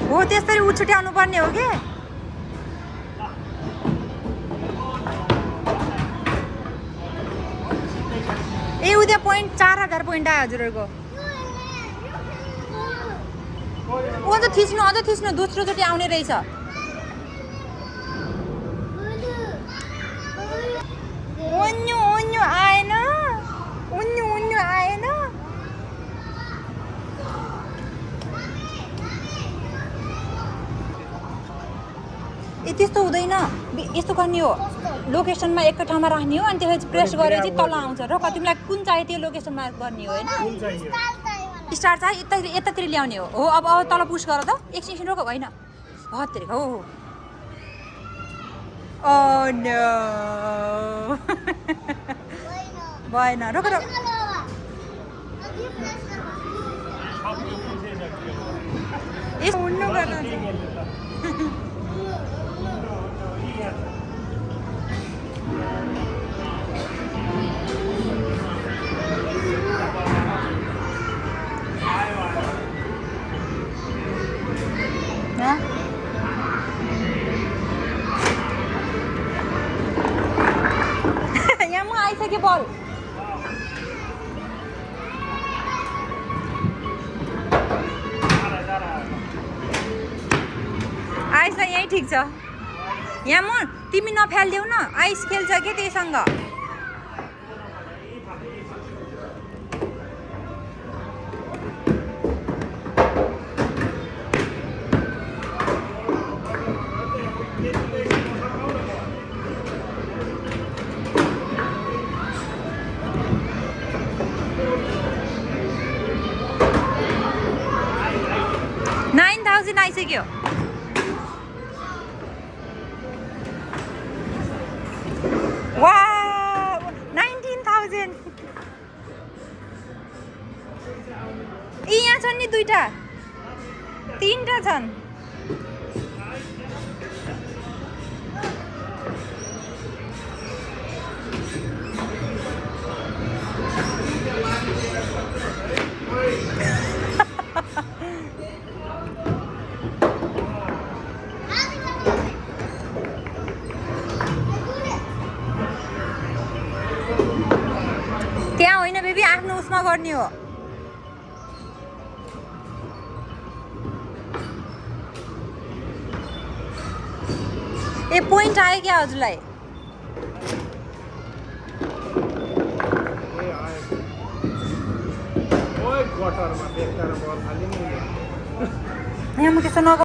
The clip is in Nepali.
हो त्यसरी उछुट्याउनु पर्ने हो के ए उद्या पोइन्ट 4000 पोइन्ट आयो हजुरहरूको अझ थिच्नु दोस्रोचोटि आउने रहेछ उन्नु आएन उन्नु आएन ए त्यस्तो हुँदैन यस्तो गर्ने हो लोकेसनमा एकै ठाउँमा राख्ने हो अनि त्यसपछि प्रेस गरेपछि तल आउँछ र तिमीलाई कुन चाहियो त्यो लोकेसनमा गर्ने हो होइन स्टार चाहिँ यतातिर ल्याउने हो अब तल पुस गर त एकछिन रोक होइन हत्तेरिका हो भएन रोक हुनु गर्न यहाँ आइसक्यो बल आइस यहीँ ठिक छ यहाँ म तिमी नफालिदेऊ न आइस खेल्छ के त्यहीसँग आइसक्यो वाउ 19,000 यहाँ छन् नि दुईटा तीनटा छन् त्यहाँ होइन बेबी आफ्नो उसमा गर्ने हो ए पोइन्ट आयो क्या हजुरलाई यहाँ म त्यस्तो